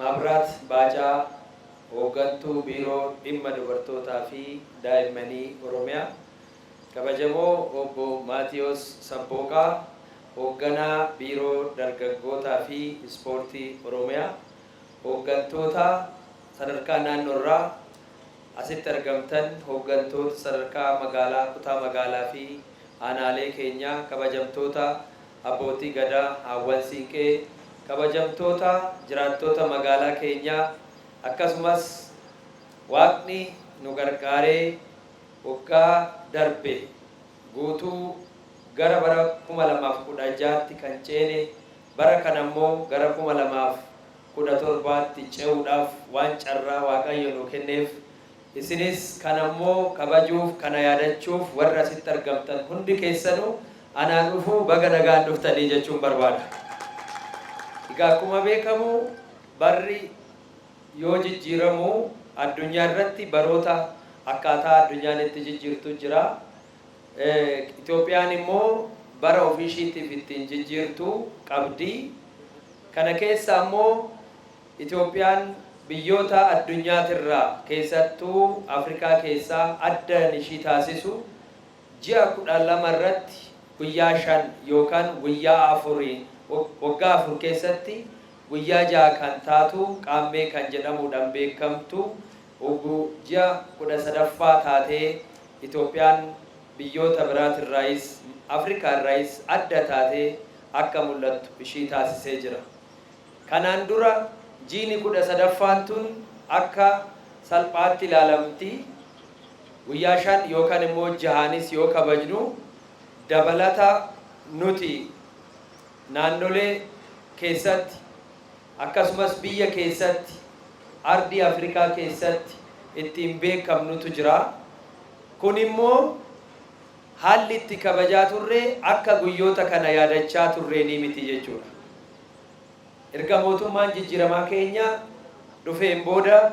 Mabraat Baacaa, Hooggantuu Biiroo Dhimma Dubartootaa fi Daa'immanii Oromiyaa, Kabajamoo Obbo Maatiyoos Sabbooqaa, Hoogganaa Biiroo Dargaggootaa fi Ispoortii Oromiyaa, hooggantoota sadarkaa naannoorraa asitti argamtan, hooggantoota sadarkaa magaalaa, kutaa magaalaa fi aanaalee keenyaa, kabajamtoota abbootii gadaa, haawwan siinqee, kabajamtoota jiraattota magaalaa keenyaa, akkasumas Waaqni nu gargaaree waggaa darbe guutuu gara bara 2016tti kan ceene, bara kana immoo gara 2017tti ce'uudhaaf waan carraa Waaqayyo nu kenneef, isinis kana immoo kabajuuf, kana yaadachuuf warri asitti argamtan hundi keessanuu anaa dhufuu, baga nagaan dhuftanii jechuun barbaada. Egaa akkuma beekamu, barri yoo jijjiiramu addunyaa irratti baroota akkaataa addunyaan itti jijjiirtu jira. Itoophiyaan immoo bara ofii ishiitiif ittiin jijjiirtu qabdi. Kana keessa immoo Itoophiyaan biyyoota addunyaatirraa, keessattuu Afrikaa keessaa, adda ishii taasisu ji'a 12 irratti guyyaa 5 yookaan guyyaa afurii, waggaa 4 keessatti guyyaa 6 kan taatu Qaammee kan jedhamuudhaan beekamtu ji'a 13ffaa taatee Itoophiyaan biyyoota biraatirraayis Afrikaa irraayis adda taatee akka mul'attu ishii taasisee jira. Kanaan dura jiini 13ffaan tun akka salphaatti ilaalamti. Guyyaa 5 yookaan immoo jahaanis yoo kabajnu, dabalata nuti naannolee keessatti, akkasumas biyya keessatti, ardii Afrikaa keessatti ittiin beekamnutu jira. Kun immoo haalli itti kabajaa turre akka guyyoota kana yaadachaa turreenii miti jechuudha. Erga mootummaan jijjiiramaa keenya dhufeen booda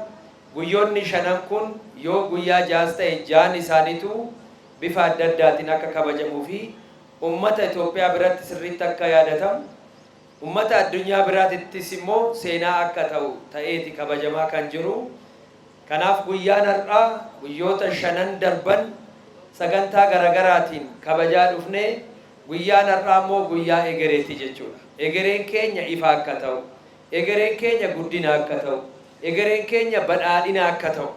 guyyoonni shanan kun yoo guyyaa jahas ta'e, jahan isaaniitu bifa adda addaatiin akka kabajamuu fi ummata Itoophiyaa biratti sirriitti akka yaadatamu, ummata addunyaa biraatittis immoo seenaa akka ta'u ta'eeti kabajamaa kan jiru. Kanaaf guyyaan har'aa guyyoota shanan darban sagantaa garagaraatiin kabajaa dhufnee, guyyaan har'aa immoo guyyaa egereeti jechuudha. Egereen keenya ifa akka ta'u, egereen keenya guddina akka ta'u, egereen keenya badhaadhina akka ta'u,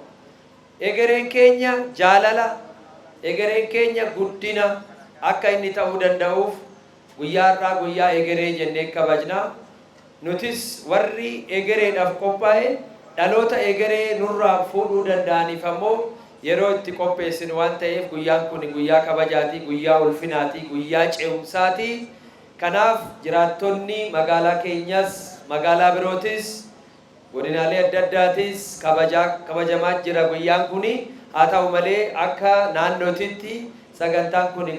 egereen keenya jaalala, egereen keenya guddina akka inni ta'uu danda'uuf guyyaa har'aa guyyaa egeree jennee kabajna. Nutis warri egereedhaaf qophaa'e, dhaloota egeree nurraa fuudhuu danda'aniif ammoo yeroo itti qopheessinu waan ta'eef, guyyaan kun guyyaa kabajaati, guyyaa ulfinaati, guyyaa ce'umsaati. Kanaaf jiraattonni magaalaa keenyas, magaalaa birootis, godinaalee adda addaatis kabajaa kabajamaa jira guyyaan kun. Haa ta'u malee, akka naannootitti sagantaan kun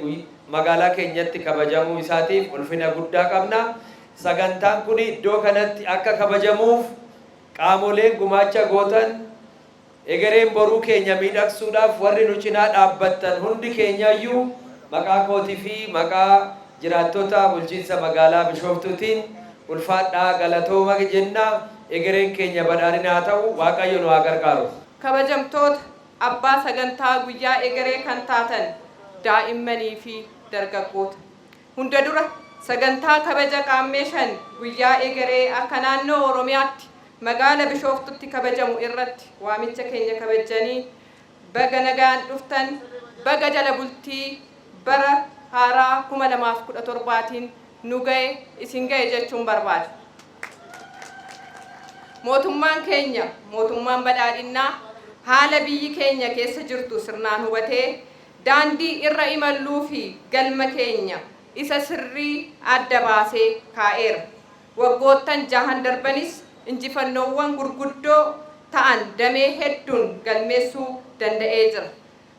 magaalaa keenyatti kabajamuu isaatiif ulfina guddaa qabna. Sagantaan kun iddoo kanatti akka kabajamuuf qaamoleen gumaacha gootan, egereen boruu keenya miidhagsuudhaaf warri nu cinaa dhaabbattan hundi keenyayyuu maqaa kootii fi maqaa jiraattota bulchiinsa magaalaa Bishooftuutiin ulfaadhaa, galatooma jenna. Egereen keenya badhaadhina haa ta'u. Waaqayyo nu haa gargaaru. Kabajamtoota abbaa sagantaa guyyaa egeree kan taatan daa'immanii fi dargaggoota. Hunda dura sagantaa kabaja Qaammee 5 guyyaa egeree akka naannoo Oromiyaatti magaala Bishooftutti kabajamu irratti waamicha keenya kabajjanii baga nagaan dhuftan, baga jala bultii bara haaraa 2017tiin nu ga'e, isin ga'e jechuun barbaada. Mootummaan keenya, mootummaan badhaadhinnaa, haala biyyi keenya keessa jirtu sirnaan hubatee daandii irra imalluu fi galma keenya isa sirrii adda baasee kaa'eera. Waggoottan jahan darbanis injifannoowwan gurguddoo ta'an damee hedduun galmeessuu danda'ee jira.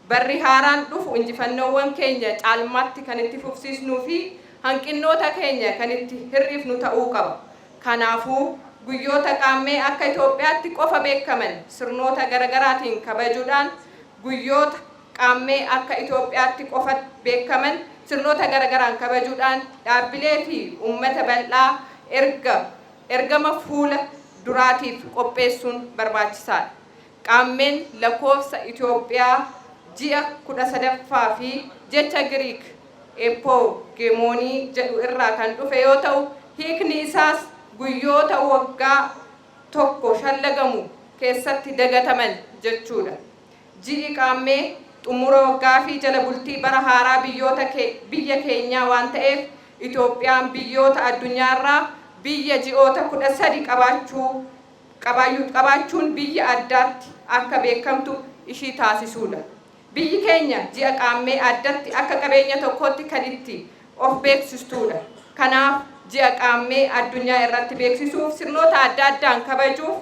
Barri haaraan dhufu injifannoowwan keenya caalmaatti kan itti fufsiisnuu fi hanqinnoota keenya kan itti hir'ifnu ta'uu qaba. Kanaafuu, guyyoota Qaammee akka Itoophiyaatti qofa beekaman sirnoota garagaraatiin kabajuudhaan guyyoota Qaammee akka Itoophiyaatti qofa beekaman sirnoota garagaraan kabajuudhaan dhaabbilee fi ummata bal'aa erga ergama fuula duraatiif qopheessuun barbaachisaadha. Qaammeen lakkoofsa Itoophiyaa ji'a 13ffaa fi jecha Giriik Eppoogemoonii jedhu irraa kan dhufe yoo ta'u, hiikni isaas guyyoota waggaa tokko shallagamu keessatti dagataman jechuudha. Ji'i Qaammee xumura waggaa fi jala bultii bara haaraa biyyoota biyya keenyaa waan ta'eef Itoophiyaan biyyoota addunyaarraa biyya ji'oota 13 qabaachuu qabaachuun biyya addaatti akka beekamtu ishii taasisuudha. Biyyi keenya ji'a Qaammee addatti akka qabeenya tokkootti kan itti of beeksistuudha. Kanaaf ji'a Qaammee addunyaa irratti beeksisuuf sirnoota adda addaan kabajuuf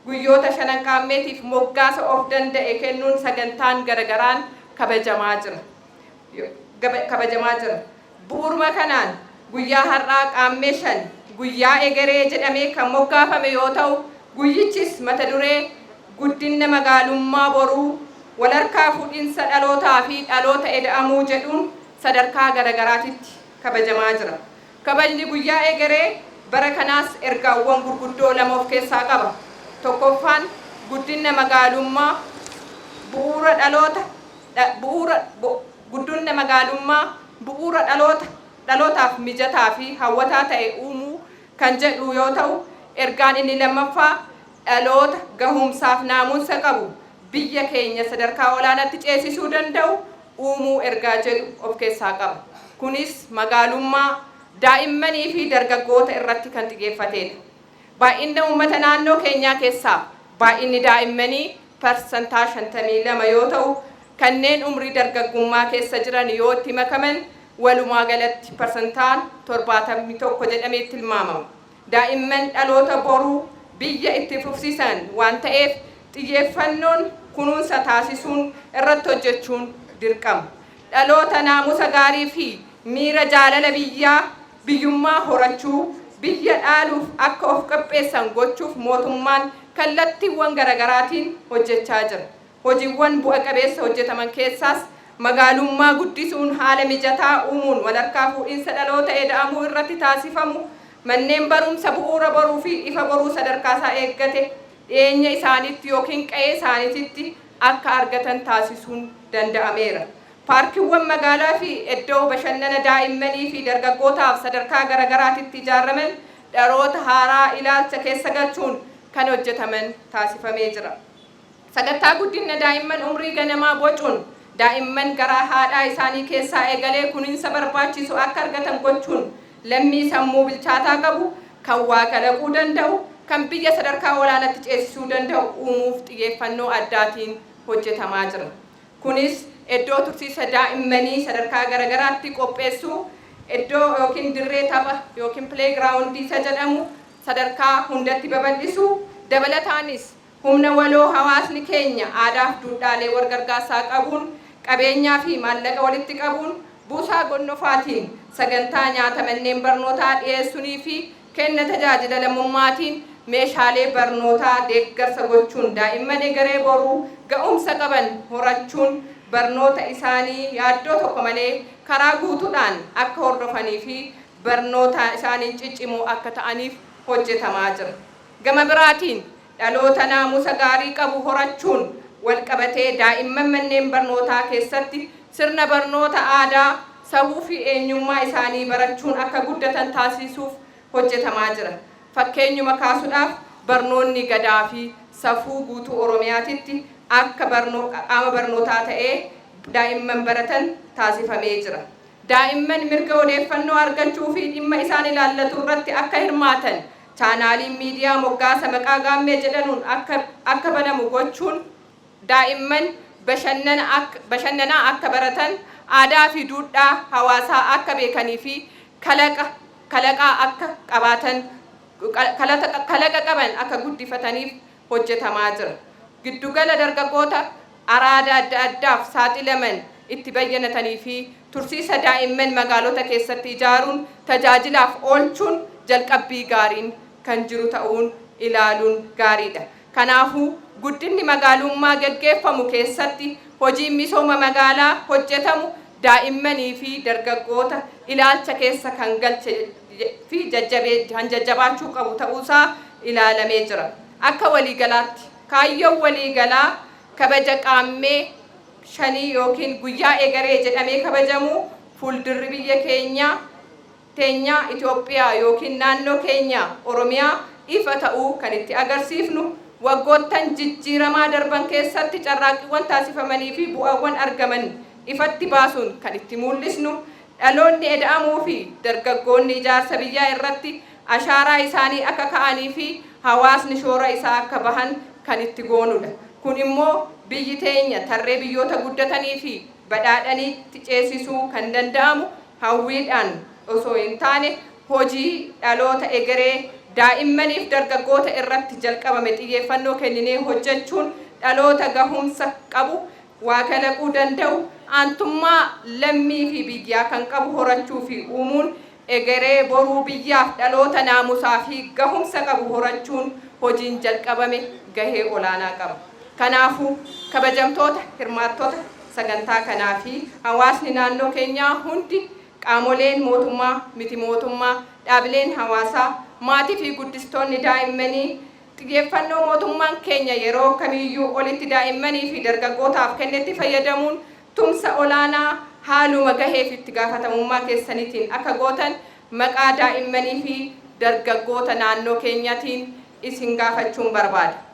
guyyoota shanan Qaammeetiif moggaasa of danda'e kennuun sagantaan garagaraan kabajamaa jira. Kabajamaa jira. Bu'uuruma kanaan guyyaa har'aa Qaammee 5 guyyaa egeree jedhamee kan moggaafame yoo ta'u, guyyichis mata duree guddinna magaalummaa boruu walharkaa fuudhinsa dhalootaa fi dhaloota eda'amuu jedhuun sadarkaa garagaraatitti kabajamaa jira. Kabajni guyyaa egeree bara kanaas ergaawwan gurguddoo lama of keessaa qaba. Tokkoffaan guddinna magaalummaa bu'uura dhaloota bu'uura guddinna magaalummaa bu'uura dhaloota dhalootaaf mijataa fi hawwataa ta'e uumuu kan jedhu yoo ta'u, ergaan inni lammaffaa dhaloota gahumsaaf naamusa qabu biyya keenya sadarkaa olaanaatti ceesisuu danda'u uumuu ergaa jedhu of keessaa qaba. Kunis magaalummaa daa'immanii fi dargaggoota irratti kan xiyyeeffatedha. Baay'inni uummata naannoo keenyaa keessaa baay'inni daa'immanii 52% yoo ta'u, kanneen umrii dargaggummaa keessa jiran yoo itti makaman walumaa galatti 71% jedhamee tilmaamama. Daa'imman dhaloota boruu biyya itti fufsiisan waan ta'eef xiyyeeffannoon kunuunsa taasisuun irratti hojjechuun dirqama. Dhaloota naamusa gaarii fi miira jaalala biyyaa biyyummaa horachuu biyya dhaaluuf akka of qopheessan gochuuf mootummaan kallattiiwwan garagaraatiin hojjechaa jira. Hojiiwwan bu'a qabeessa hojjetaman keessaas magaalummaa guddisuun haala mijataa uumuun walharkaa fuudhinsa dhaloota eda'amuu irratti taasifamu, manneen barumsa bu'uura boruu fi ifa boruu sadarkaasaa eeggate dhiyeenya isaaniitti yookiin qe'ee isaaniititti akka argatan taasisuun danda'ameera. Paarkiiwwan magaalaa fi iddoo bashannana daa'immanii fi dargaggootaaf sadarkaa garagaraatitti ijaaraman dhaloota haaraa ilaalcha keessa galchuun kan hojjetaman taasifamee jira. Sagantaa guddina daa'imman umrii ganamaa bocuun daa'imman garaa haadhaa isaanii keessaa eegalee kunuunsa barbaachisu akka argatan gochuun lammii sammuu bilchaataa qabu, kan waa kalaquu danda'u, kan biyya sadarkaa olaanaatti ceesisuu danda'u uumuuf xiyyeeffannoo addaatiin hojjetamaa jira. Kunis iddoo tursiisa daa'immanii sadarkaa garagaraatti qopheessuu, iddoo yookiin dirree tapha yookiin playground isa jedhamu sadarkaa hundatti babal'isuu, dabalataanis humna waloo hawaasni keenya aadaaf duudhaalee wal gargaarsaa qabuun qabeenyaa fi maallaqa walitti qabuun buusaa gonnofaatiin sagantaa nyaata manneen barnootaa dhiyeessuunii fi kenna tajaajila lammummaatiin meeshaalee barnootaa deeggarsa gochuun daa'imman egeree boruu ga'umsa qaban horachuun barnoota isaanii yaaddoo tokko malee karaa guutuudhaan akka hordofanii fi barnoota isaanii ciccimoo akka ta'aniif hojjetamaa jira. Gama biraatiin dhaloota naamusa gaarii qabu horachuun wal qabatee daa'imman manneen barnootaa keessatti sirna barnoota aadaa, safuu fi eenyummaa isaanii barachuun akka guddatan taasisuuf hojjetamaa jira. Fakkeenyuma kaasuudhaaf barnoonni gadaa fi safuu guutuu Oromiyaatitti akka qaama barnootaa ta'ee daa'imman baratan taasifamee jira. Daa'imman mirga odeeffannoo argachuu fi dhimma isaan ilaallatu irratti akka hirmaatan chaanaaliin miidiyaa moggaasa maqaa Gaammee jedhanuun akka banamu gochuun daa'imman bashannanaa akka baratan, aadaa fi duudhaa hawaasaa akka beekanii fi kalaqaa akka qabaatan, kalaqa qaban akka guddifataniif hojjetamaa jira. Giddugala dargaggoota araada adda addaaf saaxilaman itti bayyanatanii fi tursiisa daa'imman magaalota keessatti ijaaruun tajaajilaaf oolchuun jalqabbii gaariin kan jiru ta'uun ilaaluun gaariidha. Kanaafuu guddinni magaalummaa gaggeeffamu keessatti hojiin misooma magaalaa hojjetamu daa'immanii fi dargaggoota ilaalcha keessa kan galche fi kan jajjabaachuu qabu ta'uusaa ilaalamee jira. Akka waliigalaatti kaayyoon waliigalaa kabaja Qaammee shanii yookiin guyyaa egeree jedhamee kabajamu fuuldurri biyya keenyaa teenyaa Itoophiyaa yookiin naannoo keenya Oromiyaa ifa ta'uu kan itti agarsiifnu, waggoottan jijjiiramaa darban keessatti carraaqqiiwwan taasifamanii fi bu'aawwan argaman ifatti baasuun kan itti mul'isnu, dhaloonni eda'amuu fi dargaggoonni ijaarsa biyyaa irratti ashaaraa isaanii akka ka'anii fi hawaasni shoora isaa akka bahan kan itti goonudha. Kun immoo biyyi teenya tarree biyyoota guddatanii fi badhaadhaniitti ceesisuu kan danda'amu hawwiidhaan osoo hin taane hojii dhaloota egeree daa'immaniif dargaggoota irratti jalqabame xiyyeeffannoo kenninee hojjechuun dhaloota gahumsa qabu, waa kalaquu danda'u, aantummaa lammii fi biyyaa kan qabu horachuu fi uumuun egeree boruu biyyaaf dhaloota naamusaa fi gahumsa qabu horachuun hojiin jalqabame gahee olaanaa qaba. Kanaafuu kabajamtoota hirmaattota sagantaa kanaa fi hawaasni naannoo keenyaa hundi, qaamoleen mootummaa, miti mootummaa, dhaabileen hawaasaa, maatii fi guddistoonni daa'immanii xiyyeeffannoo mootummaan keenya yeroo kamiyyuu olitti daa'immanii fi dargaggootaaf kennetti fayyadamuun tumsa olaanaa haaluma gaheef itti gaafatamummaa keessaniitiin akka gootan maqaa daa'immanii fi dargaggoota naannoo keenyatiin isin gaafachuun barbaada.